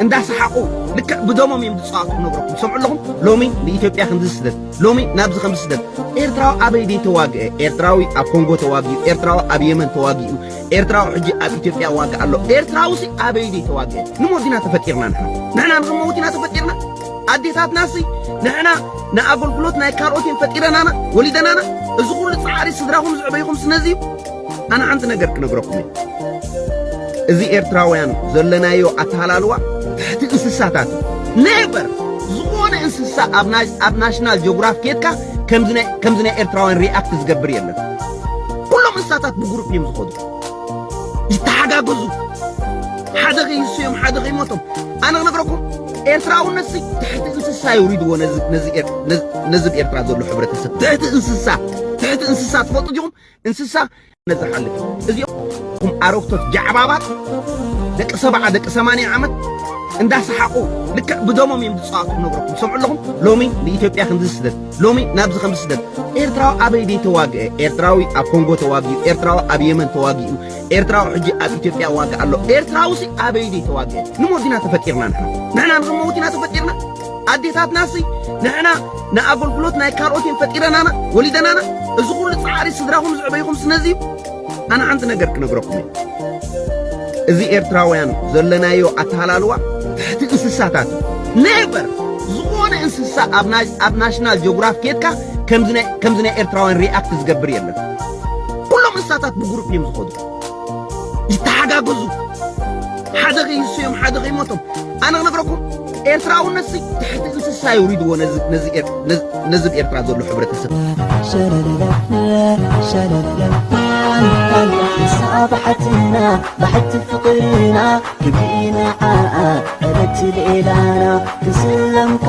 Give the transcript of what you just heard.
እንዳሰሓቑ ልክዕ ብደሞም እዮም ዝፃወቱ ክነግረኩም። ሰምዑ ኣለኹም። ሎሚ ንኢትዮጵያ ከምዚ ስደት፣ ሎሚ ናብዚ ከምዚ ስደት። ኤርትራዊ ኣበይ ደይ ተዋግአ? ኤርትራዊ ኣብ ኮንጎ ተዋጊኡ፣ ኤርትራዊ ኣብ የመን ተዋጊኡ፣ ኤርትራዊ ሕጂ ኣብ ኢትዮጵያ ዋጋ ኣሎ። ኤርትራዊ ሲ ኣበይ ደይ ተዋግአ? ንሞት ዲና ተፈጢርና ንሕና? ንሕና ንኽንመውት ኢና ተፈጢርና? ኣዴታትና ሲ ንሕና ንኣገልግሎት ናይ ካልኦት እዮም ፈጢረናና ወሊደናና? እዚ ኩሉ ፃዕሪ ስድራኹም ዘዕበይኹም ስነዚ እዩ። ኣነ ሓንቲ ነገር ክነግረኩም እዩ። እዚ ኤርትራውያን ዘለናዮ ኣተሃላልዋ ትሕቲ እንስሳታት እዩ። ኔቨር ዝኾነ እንስሳ ኣብ ናይ- ኣብ ናሽናል ጂኦግራፊ ኬድካ ከምዚ ናይ- ከምዚ ናይ ኤርትራውያን ሪኣክት ዝገብር የለን። ኩሎም እንስሳታት ብጉሩፕ እዮም ዝኸዱ፣ ይተሓጋገዙ። ሓደ ከይህስዮም ሓደ ከይሞቶም። ኣነ ክነግረኩም ኤርትራውነት ሲ ትሕቲ እንስሳ የውሪድዎ ነዚ- ነዚ ኤር- ነዚ- ነዚ ብኤርትራ ዘሎ ሕብረተሰብ ትሕቲ እንስሳ ትሕቲ እንስሳ ትፈልጡ ዲኹም? እንስሳ ነዝሓልፍ እዚኦም ኩም ኣረግቶት ጃዕባባት ደቂ ሰብዓ ደቂ ሰማንያ ዓመት እንዳሰሓቑ ልክዕ ብደሞም እዮም ዝፃወቱ ክነግረኩም። ሰምዑ ኣለኹም። ሎሚ ንኢትዮጵያ ከምዚ ስደት፣ ሎሚ ናብዚ ከምዚ ስደት። ኤርትራዊ ኣበይ ደይ ተዋግአ? ኤርትራዊ ኣብ ኮንጎ ተዋጊኡ፣ ኤርትራዊ ኣብ የመን ተዋጊኡ፣ ኤርትራዊ ሕጂ ኣብ ኢትዮጵያ ዋጋ ኣሎ። ኤርትራዊ ሲ ኣበይ ደይ ተዋግአ? ንሞት ዲና ተፈጢርና ንሕና? ንሕና ንኽንመውት ኢና ተፈጢርና? ኣዴታትና ሲ ንሕና ንኣገልግሎት ናይ ካልኦት እዮም ፈጢረናና ወሊደናና? እዚ ኩሉ ፃዕሪ ስድራኹም ዘዕበይኹም ስነዚ እዩ። ኣነ ሓንቲ ነገር ክነግረኩም እዩ። እዚ ኤርትራውያን ዘለናዮ ኣተሃላልዋ ትሕቲ እንስሳታት እዩ። ኔቨር ዝኾነ እንስሳ ኣብ ናይ- ኣብ ናሽናል ጂኦግራፊ ኬድካ ከምዚ ናይ- ከምዚ ናይ ኤርትራውያን ሪኣክት ዝገብር የለን። ኩሎም እንስሳታት ብጉሩፕ እዮም ዝኸዱ፣ ይተሓጋገዙ። ሓደ ከይህስዮም ሓደ ከይሞቶም። ኣነ ክነግረኩም ኤርትራውነት ሲ ትሕቲ እንስሳ የውሪድዎ ነዚ- ነዚ ኤር- ነዚ- ነዚ ብኤርትራ ዘሎ ሕብረተሰብ። ሸለለለ ሸለለለ ንሳ ባሕትና ባሕቲ ፍቕርና ክብሪ ንዓኣ ዕለት ሌላና ክስለምካ